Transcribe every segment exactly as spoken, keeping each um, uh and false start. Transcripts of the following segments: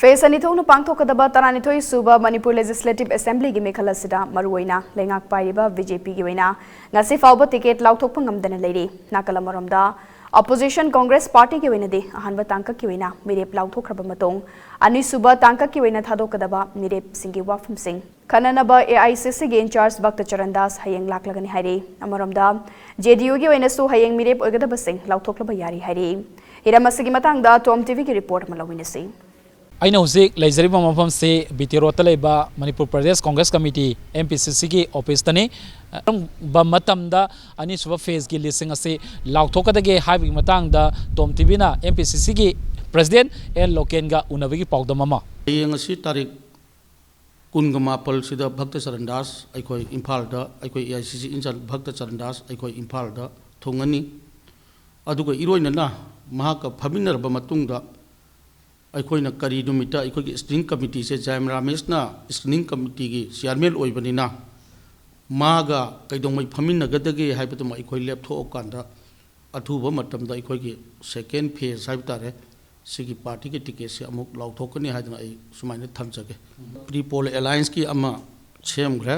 Face ꯑꯅꯤ ꯊꯣꯛꯅ ꯄꯥꯡꯊꯣꯛꯀꯗꯕ ꯇꯔꯥꯅꯤꯊꯣꯏ ꯁꯨꯕ ꯃꯅꯤꯄꯨꯔ ꯂꯦꯖꯤꯁꯂꯦꯇꯤꯚ ꯑꯦꯁꯦꯝꯕ꯭ꯂꯤꯒꯤ ꯃꯤꯈꯜ ꯑꯁꯤꯗ ꯃꯔꯨꯑꯣꯏꯅ ꯂꯩꯉꯥꯛ ꯄꯥꯏꯔꯤꯕ ꯕꯤ ꯖꯦ ꯄꯤꯒꯤ ꯑꯣꯏꯅ ꯉꯁꯤ ꯐꯥꯎꯕ ꯇꯤꯀꯦꯠ ꯂꯥꯎꯊꯣꯛꯄ ꯉꯝꯗꯅ ꯂꯩꯔꯤ꯫ ꯅꯥꯀꯜ ꯑꯃꯔꯣꯝꯗ, ꯑꯣꯄꯣꯖꯤꯁꯟ ꯀꯣꯡꯒ꯭ꯔꯦꯁ ꯄꯥꯔꯇꯤꯒꯤ ꯑꯣꯏꯅꯗꯤ ꯑꯍꯥꯟꯕ ꯇꯥꯡꯀꯛꯀꯤ ꯑꯣꯏꯅ ꯃꯤꯔꯦꯞ ꯂꯥꯎꯊꯣꯛꯈ꯭ꯔꯕ ꯃꯇꯨꯡ, ꯑꯅꯤꯁꯨꯕ ꯇꯥꯡꯀꯛꯀꯤ ꯑꯣꯏꯅ ꯊꯥꯗꯣꯛꯀꯗꯕ ꯃꯤꯔꯦꯞꯁꯤꯡꯒꯤ ꯋꯥꯐꯝꯁꯤꯡ ꯈꯟꯅꯅꯕ ꯑꯦ ꯑꯥꯏ ꯁꯤ ꯁꯤꯒꯤ ꯏꯟꯆꯥꯔꯖ ꯚꯛꯇ ꯆꯔꯟ ꯗꯥꯁ ꯍꯌꯦꯡ ꯂꯥꯛꯂꯒꯅꯤ ꯍꯥꯏꯔꯤ꯫ ꯑꯃꯔꯣꯝꯗ, ꯖꯦ ꯗꯤ ꯌꯨꯒꯤ ꯑꯣꯏꯅꯁꯨ ꯍꯌꯦꯡ ꯃꯤꯔꯦꯞ ꯑꯣꯏꯒꯗꯕꯁꯤꯡ ꯂꯥꯎꯊꯣꯛꯂꯕ ꯌꯥꯔꯤ ꯍꯥꯏꯔꯤ꯫ ꯍꯤꯔꯝ ꯑꯁꯤꯒꯤ ꯃꯇꯥꯡꯗ ꯇꯣꯝ ꯇꯤ ꯚꯤꯒꯤ ꯔꯤꯄꯣꯔꯠ ꯑꯃ ꯂꯧꯃꯤꯟꯅꯁꯤ꯫ ꯑꯩꯅ ꯍꯧꯖꯤꯛ ꯂꯩꯖꯔꯤꯕ ꯃꯐꯝꯁꯤ ꯕꯤ ꯇꯤ ꯔꯣꯗꯇ ꯂꯩꯕ Manipur Pradesh Congress committee, M P ꯁꯤ ꯁꯤꯒꯤ ꯑꯣꯐꯤꯁꯇꯅꯤ꯫ ꯀꯔꯝꯕ ꯃꯇꯝꯗ ꯑꯅꯤꯁꯨꯕ ꯐꯦꯁꯀꯤ ꯂꯤꯁꯁꯤꯡ ꯑꯁꯤ ꯂꯥꯎꯊꯣꯛꯀꯗꯒꯦ ꯍꯥꯏꯕꯒꯤ ꯃꯇꯥꯡꯗ ꯇꯣꯝ ꯇꯤ ꯚꯤꯅ ꯑꯦꯝ ꯄꯤ ꯁꯤ ꯁꯤꯒꯤ ꯄ꯭ꯔꯁꯤꯗꯦꯟ ꯑꯦꯜ ꯂꯣꯀꯦꯟꯒ ꯎꯅꯕꯒꯤ ꯄꯥꯎꯗꯝ ꯑꯃ꯫ ꯍꯌꯦꯡ ꯑꯁꯤ ꯇꯥꯔꯤꯛ ꯀꯨꯟꯒ ꯃꯥꯄꯜꯁꯤꯗ ꯚꯛꯇ ꯆꯔꯟ ꯗꯥꯁ ꯑꯩꯈꯣꯏ ꯏꯝꯐꯥꯜꯗ, ꯑꯩꯈꯣꯏ ꯑꯦ ꯑꯥꯏ ꯁꯤ ꯁꯤ ꯏꯟꯆꯥꯔꯖ ꯚꯛꯇ ꯆꯔꯟ ꯗꯥꯁ ꯑꯩꯈꯣꯏ ꯏꯝꯐꯥꯜꯗ ꯊꯨꯡꯉꯅꯤ꯫ ꯑꯗꯨꯒ ꯏꯔꯣꯏꯅꯅ ꯃꯍꯥꯛꯀ ꯐꯝꯃꯤꯟꯅꯔꯕ ꯃꯇꯨꯡꯗ ꯑꯩꯈꯣꯏꯅ ꯀꯔꯤ ꯅꯨꯃꯤꯠꯇ ꯑꯩꯈꯣꯏꯒꯤ ꯁ꯭ꯀ꯭ꯔꯤꯅꯤꯡ ꯀꯃꯤꯇꯤꯁꯦ, ꯖꯥꯏꯝ ꯔꯥꯃꯦꯁꯅ ꯁ꯭ꯀ꯭ꯔꯤꯅꯤꯡ ꯀꯃꯤꯇꯤꯒꯤ ꯆꯤꯌꯥꯔꯃꯦꯟ ꯑꯣꯏꯕꯅꯤꯅ, ꯃꯥꯒ ꯀꯩꯗꯧꯉꯩ ꯐꯝꯃꯤꯟꯅꯒꯗꯒꯦ ꯍꯥꯏꯕꯗꯨꯃ ꯑꯩꯈꯣꯏ ꯂꯦꯞꯊꯣꯛꯑꯀꯥꯟꯗ, ꯑꯊꯨꯕ ꯃꯇꯝꯗ ꯑꯩꯈꯣꯏꯒꯤ ꯁꯦꯀꯦꯟ ꯐꯦꯁ ꯍꯥꯏꯕ ꯇꯥꯔꯦ, ꯁꯤꯒꯤ ꯄꯥꯔꯇꯤꯒꯤ ꯇꯤꯀꯦꯠꯁꯦ ꯑꯃꯨꯛ ꯂꯥꯎꯊꯣꯛꯀꯅꯤ ꯍꯥꯏꯗꯅ ꯑꯩ ꯁꯨꯃꯥꯏꯅ ꯊꯝꯖꯒꯦ꯫ ꯄ꯭ꯔꯤ ꯄꯣꯜ ꯑꯦꯂꯥꯏꯟꯁꯀꯤ ꯑꯃ ꯁꯦꯝꯈ꯭ꯔꯦ꯫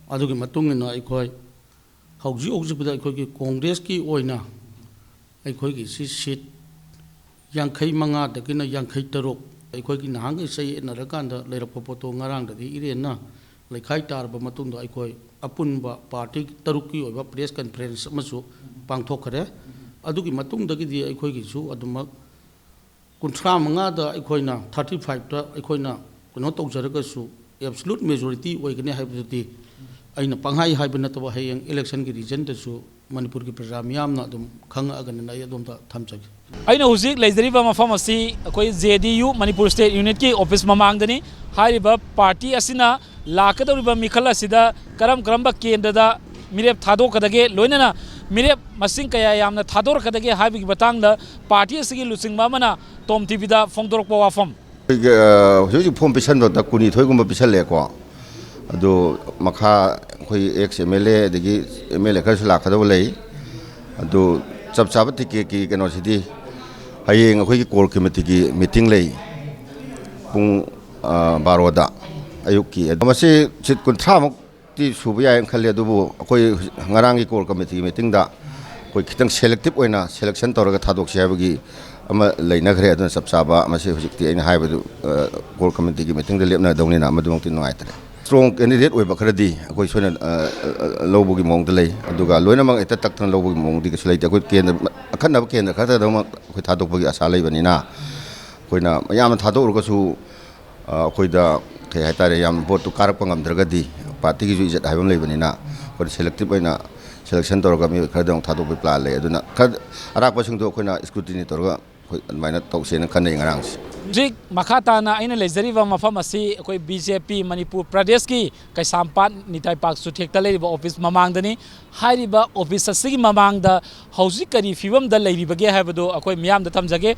ꯑꯗꯨꯒꯤ ꯃꯇꯨꯡ ꯏꯟꯅ ꯑꯩꯈꯣꯏ ꯍꯧꯖꯤꯛ ꯍꯧꯖꯤꯛꯄꯗ ꯑꯩꯈꯣꯏꯒꯤ ꯀꯣꯡꯒ꯭ꯔꯦꯁꯀꯤ ꯑꯣꯏꯅ ꯑꯩꯈꯣꯏꯒꯤ ꯁꯤ ꯁꯤꯠ ꯌꯥꯡꯈꯩ ꯃꯉꯥꯗꯒꯤꯅ ꯌꯥꯡꯈꯩ ꯇꯔꯨꯛ, ꯑꯩꯈꯣꯏꯒꯤ ꯅꯍꯥꯟꯈꯩ ꯆꯌꯦꯠꯅꯔꯀꯥꯟꯗ ꯂꯩꯔꯛꯄ ꯄꯣꯠꯇꯣ ꯉꯔꯥꯡꯗꯗꯤ ꯏꯔꯦꯟꯅ ꯂꯩꯈꯥꯏ ꯇꯥꯔꯕ ꯃꯇꯨꯡꯗ ꯑꯩꯈꯣꯏ ꯑꯄꯨꯟꯕ ꯄꯥꯔꯇꯤ ꯇꯔꯨꯛꯀꯤ ꯑꯣꯏꯕ ꯄ꯭ꯔꯦꯁ ꯀꯟꯐꯔꯦꯟꯁ ꯑꯃꯁꯨ ꯄꯥꯡꯊꯣꯛꯈ꯭ꯔꯦ꯫ ꯑꯗꯨꯒꯤ ꯃꯇꯨꯡꯗꯒꯤꯗꯤ ꯑꯩꯈꯣꯏꯒꯤꯁꯨ ꯑꯗꯨꯃꯛ ꯀꯨꯟꯊ꯭ꯔꯥ ꯃꯉꯥꯗ ꯑꯩꯈꯣꯏꯅ, ꯊꯥꯔꯇꯤ ꯐꯥꯏꯚꯇ ꯑꯩꯈꯣꯏꯅ ꯀꯩꯅꯣ ꯇꯧꯖꯔꯒꯁꯨ, ꯑꯦꯕꯁꯣꯂꯨꯠ ꯃꯦꯖꯣꯔꯤꯇꯤ ꯑꯣꯏꯒꯅꯤ ꯍꯥꯏꯕꯗꯨꯗꯤ ꯑꯩꯅ ꯄꯪꯍꯥꯏ ꯍꯥꯏꯕ ꯅꯠꯇꯕ, ꯍꯌꯦꯡ ꯏꯂꯦꯛꯁꯟꯒꯤ ꯔꯤꯖꯜꯇꯁꯨ ꯃꯅꯤꯄꯨꯔꯒꯤ ꯄ꯭ꯔꯖꯥ ꯃꯤꯌꯥꯝꯅ ꯑꯗꯨꯝ ꯈꯪꯉꯛꯑꯒꯅꯤꯅ ꯑꯩ ꯑꯗꯣꯝꯗ ꯊꯝꯖꯒꯦ꯫ ꯑꯩꯅ ꯍꯧꯖꯤꯛ ꯂꯩꯖꯔꯤꯕ ꯃꯐꯝ ꯑꯁꯤ ꯑꯩꯈꯣꯏ ꯖꯦ ꯗꯤ ꯌꯨ ꯃꯅꯤꯄꯨꯔ ꯁ꯭ꯇꯦꯠ ꯌꯨꯅꯤꯠꯀꯤ ꯑꯣꯐꯤꯁ ꯃꯃꯥꯡꯗꯅꯤ꯫ ꯍꯥꯏꯔꯤꯕ ꯄꯥꯔꯇꯤ ꯑꯁꯤꯅ ꯂꯥꯛꯀꯗꯧꯔꯤꯕ ꯃꯤꯈꯜ ꯑꯁꯤꯗ ꯀꯔꯝ ꯀꯔꯝꯕ ꯀꯦꯟꯗ꯭ꯔꯗ ꯃꯤꯔꯦꯞ ꯊꯥꯗꯣꯛꯀꯗꯒꯦ, ꯂꯣꯏꯅꯅ ꯃꯤꯔꯦꯞ ꯃꯁꯤꯡ ꯀꯌꯥ ꯌꯥꯝꯅ ꯊꯥꯗꯣꯔꯛꯀꯗꯒꯦ ꯍꯥꯏꯕꯒꯤ ꯃꯇꯥꯡꯗ ꯄꯥꯔꯇꯤ ꯑꯁꯤꯒꯤ ꯂꯨꯆꯤꯡꯕ ꯑꯃꯅ ꯇꯣꯝ ꯇꯤ ꯚꯤꯗ ꯐꯣꯡꯗꯣꯔꯛꯄ ꯋꯥꯐꯝ꯫ ꯑꯩꯈꯣꯏꯒꯤ, ꯑ, ꯍꯧꯖꯤꯛ ꯍꯧꯖꯤꯛ ꯐꯣꯝ ꯄꯤꯁꯟꯕꯗ ꯀꯨꯟꯅꯤꯊꯣꯏꯒꯨꯝꯕ ꯄꯤꯁꯜꯂꯦꯀꯣ꯫ ꯑꯗꯨ ꯃꯈꯥ ꯑꯩꯈꯣꯏ ꯑꯦꯛꯁ ꯑꯦꯝ ꯑꯦꯜ ꯑꯦ ꯑꯗꯒꯤ ꯑꯦꯝ ꯑꯦꯜ ꯑꯦ ꯈꯔꯁꯨ ꯂꯥꯛꯀꯗꯧꯕ ꯂꯩ꯫ ꯑꯗꯨ ꯆꯞ ꯆꯥꯕ ꯇꯤꯀꯦꯠꯀꯤ ꯀꯩꯅꯣꯁꯤꯗꯤ ꯍꯌꯦꯡ ꯑꯩꯈꯣꯏꯒꯤ ꯀꯣꯔ ꯀꯃꯤꯇꯤꯒꯤ ꯃꯤꯇꯤꯡ ꯂꯩ꯫ ꯄꯨꯡ ꯑ, ꯕꯥꯔꯣꯗ ꯑꯌꯨꯛꯀꯤ꯫ ꯑꯗꯣ ꯃꯁꯤ ꯁꯤꯠ ꯀꯨꯟꯊ꯭ꯔꯥꯃꯨꯛꯇꯤ ꯁꯨꯕ ꯌꯥꯏꯅ ꯈꯜꯂꯤ, ꯑꯗꯨꯕꯨ ꯑꯩꯈꯣꯏ ꯍꯧꯖꯤꯛ ꯉꯔꯥꯡꯒꯤ core committeeꯒꯤ meetingꯗ ꯑꯩꯈꯣꯏ ꯈꯤꯇꯪ selective ꯑꯣꯏꯅ selection ꯇꯧꯔꯒ ꯊꯥꯗꯣꯛꯁꯤ ꯍꯥꯏꯕꯒꯤ ꯑꯃ ꯂꯩꯅꯈ꯭ꯔꯦ꯫ ꯑꯗꯨꯅ ꯆꯞ ꯆꯥꯕ ꯃꯁꯤ ꯍꯧꯖꯤꯛꯇꯤ ꯑꯩꯅ ꯍꯥꯏꯕꯗꯨ, ꯑ, core committeeꯒꯤ meetingꯗ ꯂꯦꯞꯅꯗꯧꯅꯤꯅ ꯃꯗꯨꯃꯛꯇꯤ ꯅꯨꯡꯉꯥꯏꯇ꯭ꯔꯦ꯫ Strong candidate ꯑꯣꯏꯕ ꯈꯔꯗꯤ ꯑꯩꯈꯣꯏ ꯁꯣꯏꯅ, ꯑ, ꯑ, ꯂꯧꯕꯒꯤ ꯃꯑꯣꯡꯗ ꯂꯩ, ꯑꯗꯨꯒ ꯂꯣꯏꯅꯃꯛ ꯍꯦꯛꯇ ꯇꯛꯇꯅ ꯂꯧꯕꯒꯤ ꯃꯑꯣꯡꯗꯤ ꯀꯩꯁꯨ ꯂꯩꯇꯦ꯫ ꯑꯩꯈꯣꯏ ꯀꯦꯟꯗ꯭ꯔ, ꯑꯈꯟꯅꯕ ꯀꯦꯟꯗ꯭ꯔ ꯈꯔꯗꯃꯛ ꯑꯩꯈꯣꯏ ꯊꯥꯗꯣꯛꯄꯒꯤ ꯑꯁꯥ ꯂꯩꯕꯅꯤꯅ, ꯑꯩꯈꯣꯏꯅ ꯌꯥꯝꯅ ꯊꯥꯗꯣꯛꯎꯔꯒꯁꯨ, ꯑ, ꯑꯩꯈꯣꯏꯗ ꯀꯩ ꯍꯥꯏꯇꯥꯔꯦ, ꯌꯥꯝ ꯚꯣꯠꯇꯨ ꯀꯥꯔꯛꯄ ꯉꯝꯗ꯭ꯔꯒꯗꯤ partyꯒꯤꯁꯨ ꯏꯖꯠ ꯍꯥꯏꯕ ꯑꯃ ꯂꯩꯕꯅꯤꯅ, ꯑꯩꯈꯣꯏꯅ selective ꯑꯣꯏꯅ selection ꯇꯧꯔꯒ ꯃꯤꯑꯣꯏ ꯈꯔꯗꯃꯛ ꯊꯥꯗꯣꯛꯄꯒꯤ plan ꯂꯩ꯫ ꯑꯗꯨꯅ ꯈꯔ ꯑꯔꯥꯛꯄꯁꯤꯡꯗꯣ ꯑꯩꯈꯣꯏꯅ scrutiny ꯇꯧꯔꯒ ꯑꯩꯈꯣꯏ ꯑꯗꯨꯃꯥꯏꯅ ꯇꯧꯁꯦꯅ ꯈꯟꯅꯩ ꯉꯔꯥꯡꯁꯦ꯫ ꯍꯧꯖꯤꯛ ꯃꯈꯥ ꯇꯥꯅ ꯑꯩꯅ ꯂꯩꯖꯔꯤꯕ ꯃꯐꯝ ꯑꯁꯤ ꯑꯩꯈꯣꯏ BJP ꯃꯅꯤꯄꯨꯔ ꯄ꯭ꯔꯗꯦꯁꯀꯤ ꯀꯩꯁꯥꯝꯄꯥꯠ ꯅꯤꯇꯥꯏ ꯄꯥꯛ ꯆꯨꯊꯦꯛꯇ ꯂꯩꯔꯤꯕ office ꯃꯃꯥꯡꯗꯅꯤ꯫ ꯍꯥꯏꯔꯤꯕ office ꯑꯁꯤꯒꯤ ꯃꯃꯥꯡꯗ ꯍꯧꯖꯤꯛ ꯀꯔꯤ ꯐꯤꯕꯝꯗ ꯂꯩꯔꯤꯕꯒꯦ ꯍꯥꯏꯕꯗꯨ ꯑꯩꯈꯣꯏ ꯃꯤꯌꯥꯝꯗ ꯊꯝꯖꯒꯦ꯫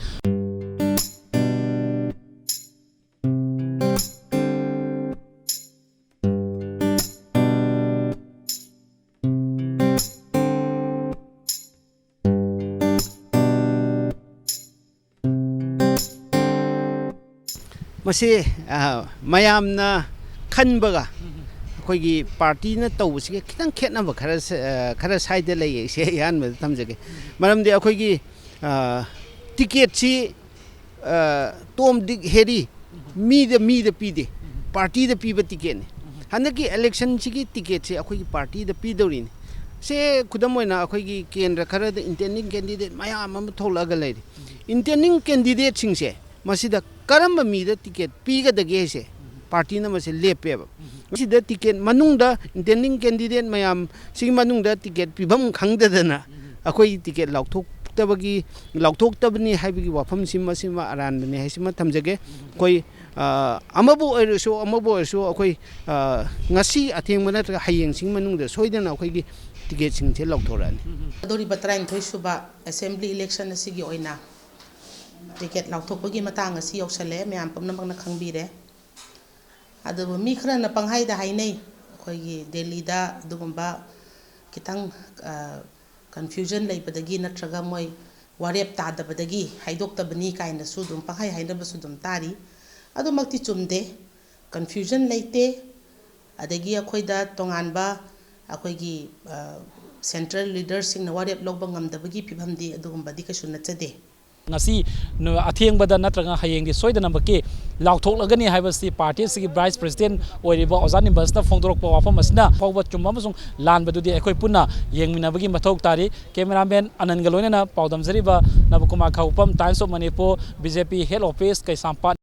ꯃꯁꯤ, ꯑ, ꯃꯌꯥꯝꯅ ꯈꯟꯕꯒ ꯑꯩꯈꯣꯏꯒꯤ partyꯅ ꯇꯧꯕꯁꯤꯒ ꯈꯤꯇꯪ ꯈꯦꯠꯅꯕ ꯈꯔ ꯁ-, ꯑ, ꯈꯔ ꯁ꯭ꯋꯥꯏꯗ ꯂꯩꯌꯦ꯫ ꯏꯆꯦ ꯑꯍꯥꯟꯕꯗ ꯊꯝꯖꯒꯦ꯫ ꯃꯔꯝꯗꯤ ꯑꯩꯈꯣꯏꯒꯤ, ꯑ, ticketꯁꯤ, ꯑ, Tom, Dick, Harry, ꯃꯤꯗ, ꯃꯤꯗ ꯄꯤꯗꯦ, partyꯗ ꯄꯤꯕ ticketꯅꯤ꯫ ꯍꯟꯗꯛꯀꯤ electionꯁꯤꯒꯤ ticketꯁꯦ ꯑꯩꯈꯣꯏꯒꯤ partyꯗ ꯄꯤꯗꯧꯔꯤꯅꯤ꯫ ꯁꯦ ꯈꯨꯗꯝ ꯑꯣꯏꯅ ꯑꯩꯈꯣꯏꯒꯤ ꯀꯦꯟꯗ꯭ꯔ ꯈꯔꯗ intending candidate ꯃꯌꯥꯝ ꯑꯃ ꯊꯣꯛꯂꯛꯑꯒ ꯂꯩꯔꯤ꯫ Intending candidateꯁꯤꯡꯁꯦ ꯃꯁꯤꯗ ꯀꯔꯝꯕ ꯃꯤꯗ ticket ꯄꯤꯒꯗꯒꯦ ꯍꯥꯏꯁꯦ partyꯅ ꯃꯁꯤ ꯂꯦꯞꯄꯦꯕ꯫ ꯃꯁꯤꯗ ticket ꯃꯅꯨꯡꯗ intending candidate ꯃꯌꯥꯝ ꯁꯤꯒꯤ ꯃꯅꯨꯡꯗ ticket ꯄꯤꯐꯝ ꯈꯪꯗꯗꯅ ꯑꯩꯈꯣꯏ ticket ꯂꯥꯎꯊꯣꯛꯇꯕꯒꯤ, ꯂꯥꯎꯊꯣꯛꯇꯕꯅꯤ ꯍꯥꯏꯕꯒꯤ ꯋꯥꯐꯝꯁꯤ ꯃꯁꯤꯃ ꯑꯔꯥꯟꯕꯅꯤ ꯍꯥꯏꯁꯤꯃ ꯊꯝꯖꯒꯦ꯫ ꯑꯩꯈꯣꯏ, ꯑ, ꯑꯃꯕꯨ ꯑꯣꯏꯔꯁꯨ, ꯑꯃꯕꯨ ꯑꯣꯏꯔꯁꯨ ꯑꯩꯈꯣꯏ, ꯑ, ꯉꯁꯤ ꯑꯊꯦꯡꯕ ꯅꯠꯇ꯭ꯔꯒ ꯍꯌꯦꯡꯁꯤꯒꯤ ꯃꯅꯨꯡꯗ ꯁꯣꯏꯗꯅ ꯑꯩꯈꯣꯏꯒꯤ ticketꯁꯤꯡꯁꯦ ꯂꯧꯊꯣꯔꯛꯑꯅꯤ꯫ ꯊꯥꯗꯣꯔꯤꯕ ꯇꯔꯥꯅꯤꯊꯣꯏ ꯁꯨꯕ assembly election ꯑꯁꯤꯒꯤ ꯑꯣꯏꯅ ticket ꯂꯥꯎꯊꯣꯛꯄꯒꯤ ꯃꯇꯥꯡ ꯑꯁꯤ ꯌꯧꯁꯜꯂꯛꯑꯦ, ꯃꯌꯥꯝ ꯄꯨꯝꯅꯃꯛꯅ ꯈꯪꯕꯤꯔꯦ꯫ ꯑꯗꯨꯕꯨ ꯃꯤ ꯈꯔꯅ ꯄꯪꯍꯥꯏꯗ ꯍꯥꯏꯅꯩ, ꯑꯩꯈꯣꯏꯒꯤ ꯗꯦꯜꯂꯤꯗ ꯑꯗꯨꯒꯨꯝꯕ ꯈꯤꯇꯪ, ꯑ, confusion ꯂꯩꯕꯗꯒꯤ ꯅꯠꯇ꯭ꯔꯒ ꯃꯣꯏ ꯋꯥꯔꯦꯞ ꯇꯥꯗꯕꯗꯒꯤ ꯍꯥꯏꯗꯣꯛꯇꯕꯅꯤ ꯀꯥꯏꯅꯁꯨ ꯑꯗꯨꯝ ꯄꯪꯍꯥꯏ ꯍꯥꯏꯅꯕꯁꯨ ꯑꯗꯨꯝ ꯇꯥꯔꯤ꯫ ꯑꯗꯨꯃꯛꯇꯤ ꯆꯨꯝꯗꯦ꯫ ꯀꯟꯐ꯭ꯌꯨꯖꯟ ꯂꯩꯇꯦ꯫ ꯑꯗꯒꯤ ꯑꯩꯈꯣꯏꯗ ꯇꯣꯉꯥꯟꯕ ꯑꯩꯈꯣꯏꯒꯤ ꯁꯦꯟꯇ꯭ꯔꯦꯜ ꯂꯤꯗꯔꯁꯤꯡꯅ ꯋꯥꯔꯦꯞ ꯂꯧꯕ ꯉꯝꯗꯕꯒꯤ ꯐꯤꯕꯝꯗꯤ ꯑꯗꯨꯒꯨꯝꯕꯗꯤ ꯀꯩꯁꯨ ꯅꯠꯆꯗꯦ꯫ ꯉꯁꯤ ꯑꯊꯦꯡꯕꯗ ꯅꯠꯇ꯭ꯔꯒ ꯍꯌꯦꯡꯗꯤ ꯁꯣꯏꯗꯅꯃꯛꯀꯤ ꯂꯥꯎꯊꯣꯛꯂꯒꯅꯤ ꯍꯥꯏꯕꯁꯤ ꯄꯥꯔꯇꯤ ꯑꯁꯤꯒꯤ ꯚꯥꯏꯁ ꯄ꯭ꯔꯁꯤꯗꯦꯟ ꯑꯣꯏꯔꯤꯕ ꯑꯣꯖꯥ ꯅꯤꯝꯕꯜꯁꯅ ꯐꯣꯡꯗꯣꯔꯛꯄ ꯋꯥꯐꯝ ꯑꯁꯤꯅ ꯐꯥꯎꯕ ꯆꯨꯝꯕ ꯑꯃꯁꯨꯡ ꯂꯥꯟꯕꯗꯨꯗꯤ ꯑꯩꯈꯣꯏ ꯄꯨꯟꯅ ꯌꯦꯡꯃꯤꯟꯅꯕꯒꯤ ꯃꯊꯧ ꯇꯥꯔꯤ꯫ ꯀꯦꯃꯦꯔꯥꯃꯦꯟ ꯑꯅꯟꯒ ꯂꯣꯏꯅꯅ ꯄꯥꯎꯗꯝꯖꯔꯤꯕ ꯅꯕꯀꯨꯃꯥꯔ ꯈꯥꯎꯄꯝ, Times of Manipur, BJP head office, Keishampat.